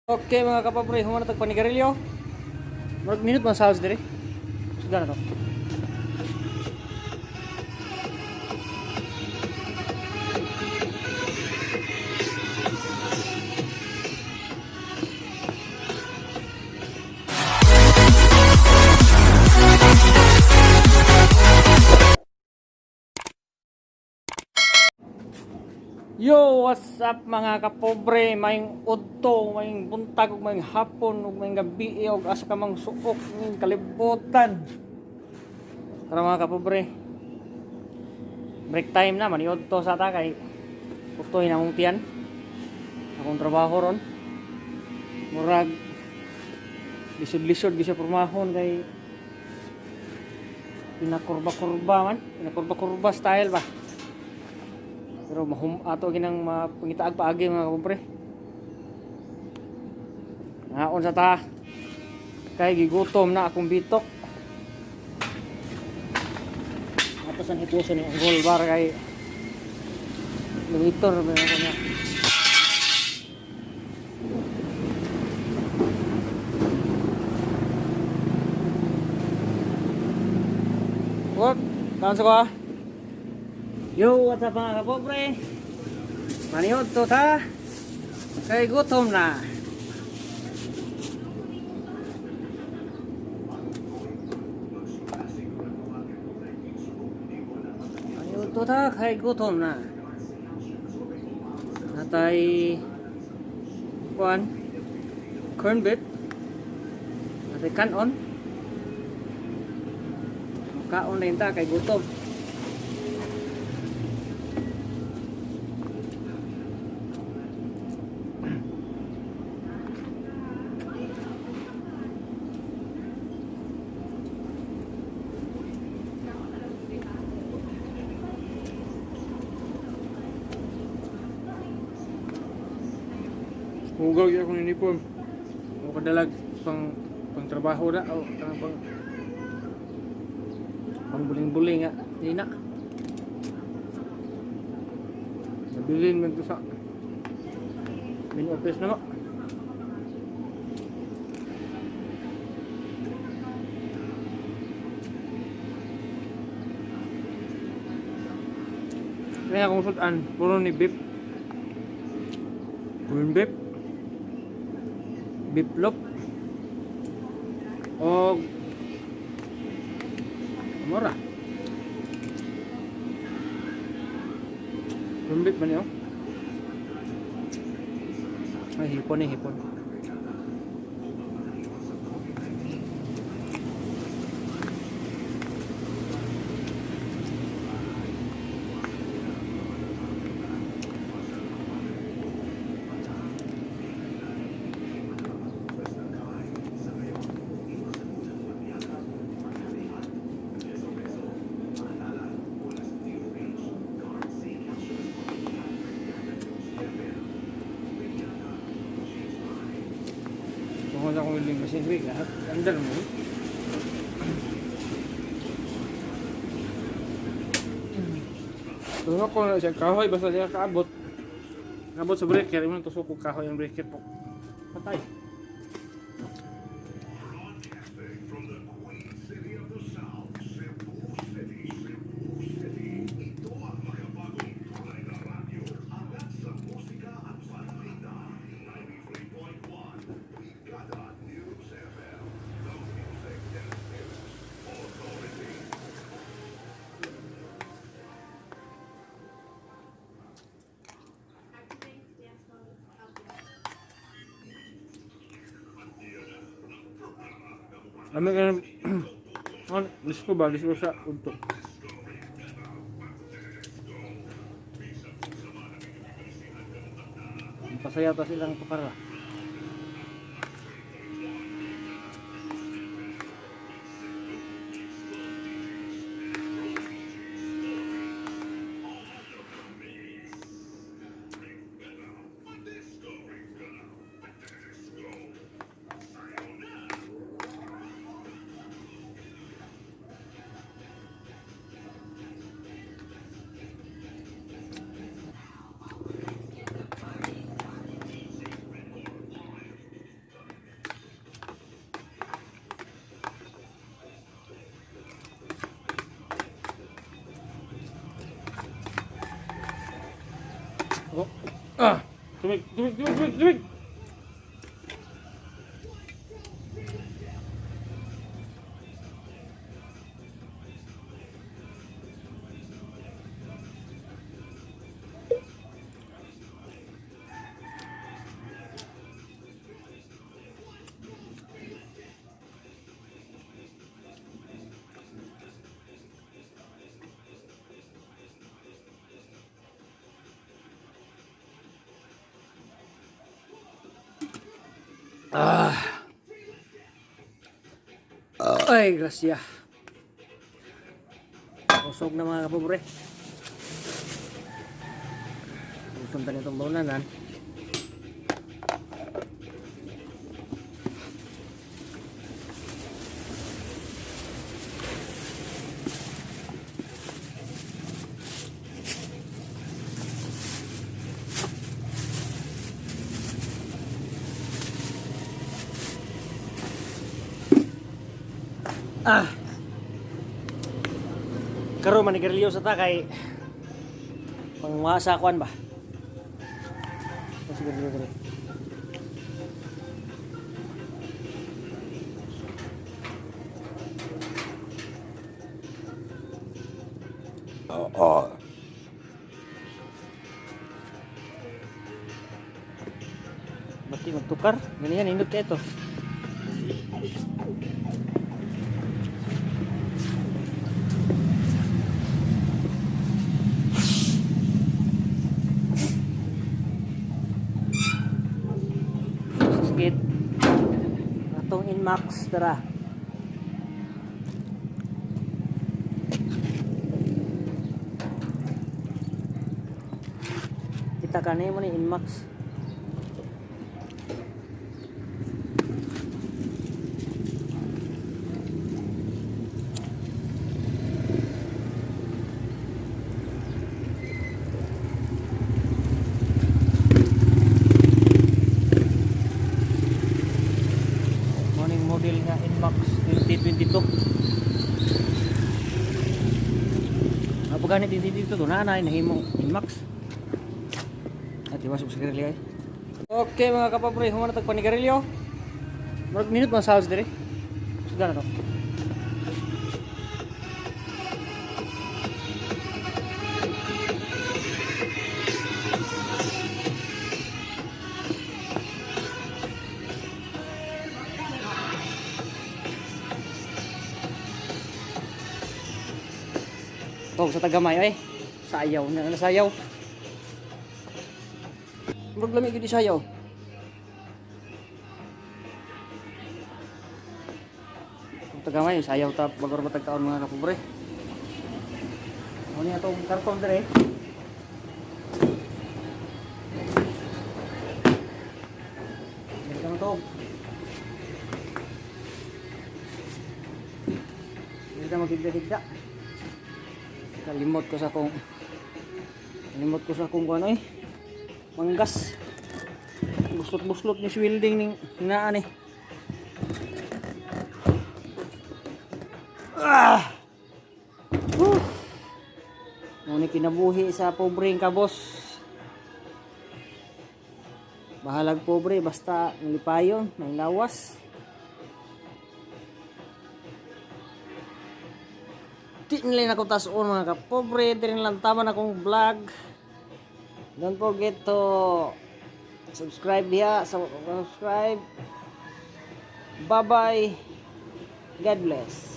Okay, mga kapobre, human na tag panigarilyo. Murag minute man sa house dire. Sudah na to. Yo, what's up, mga kapobre? Maayong udto, maayong buntag, ug maayong hapon, ug maayong gabi, ug asa ka mang suok ning kalibutan. Tara, mga kapobre. Break time na, maniudto sa ta kay utoy na mong tiyan. Akong trabaho ron. Murag lisod-lisod gyud sa pormahon kay pinakurba-kurba man, pinakurba-kurba style ba. Pero mahum ato ginang mapangitaag paagi, mga kapobre. Naon sa ta. Kay gigutom na akong bitok. Ato san hipuson yung goal bar kay lumitor ba ako niya. Work, kaon sa ko ah. Yo, what's up, mga kapobre? Maniod to ta. Kay gutom na. Maniod to ta kay gutom na. Natay kuan corn beef. Natay kanon. Kaon na ta kay gutom. Hugaw gyud akong uniform. Mo kadalag pang pang trabaho na o kanang pang Pang buling-buling nga. Di na. nabilin man to sa Main office na mo. Kaya akong sudan puro ni beef. Corn beef. Beef loaf. Og mura. Corn beef man yun. Ay, hipon eh, hipon. Tungkol sa akong welding machine, wait, lahat. Andar mo. Tusok ko na siya kahoy, basta siya kaabot. Kaabot sa breaker, imo tusok ko kahoy ang breaker po. Patay. Ami ka ano, disko ba? Disko sa udto. Pasaya ta silang tukar lah. Tubig, tubig, tubig, tubig, tubig. Ah. Ay, grasya. Usog na, mga kapobre. Gusto tayo itong baunanan. Ah. Karon manigarilyo sa ta kay pangwasa kuan ba. Mas sigarilyo diri. Oo. Bati magtukar. Ganyan indot kay ito. Sakit. Atong Inmax tara. Kita kanay mo ni Inmax. Morning model nga Inmax 2022. Apo gani 2022 to na na nahimo Inmax. At iwas og sigarilyo ay. Okay, mga kapobre, human na tag panigarilyo. Murag minute man sa house dire. Suda na to. Tog sa tagamay ay. Sayaw na na sayaw. Murag lami gyud sayaw. Tog tagamay sayaw ta bagor ba tagkaon, mga kapobre. Mo ni atong karton dire. Dili ka matog. Dili ka maghigda-higda. Kalimot ko sa akong ano eh. Manggas. Buslot-buslot ni welding ning hinaan eh. Ah! Whew! Ngunit kinabuhi sa pobreng kabos. Bahalag pobre basta lipayon, may lawas. Di nila na tason, mga kapobre. Di rin lang tama na akong vlog. Don't forget to subscribe diha. Subscribe. Bye bye. God bless.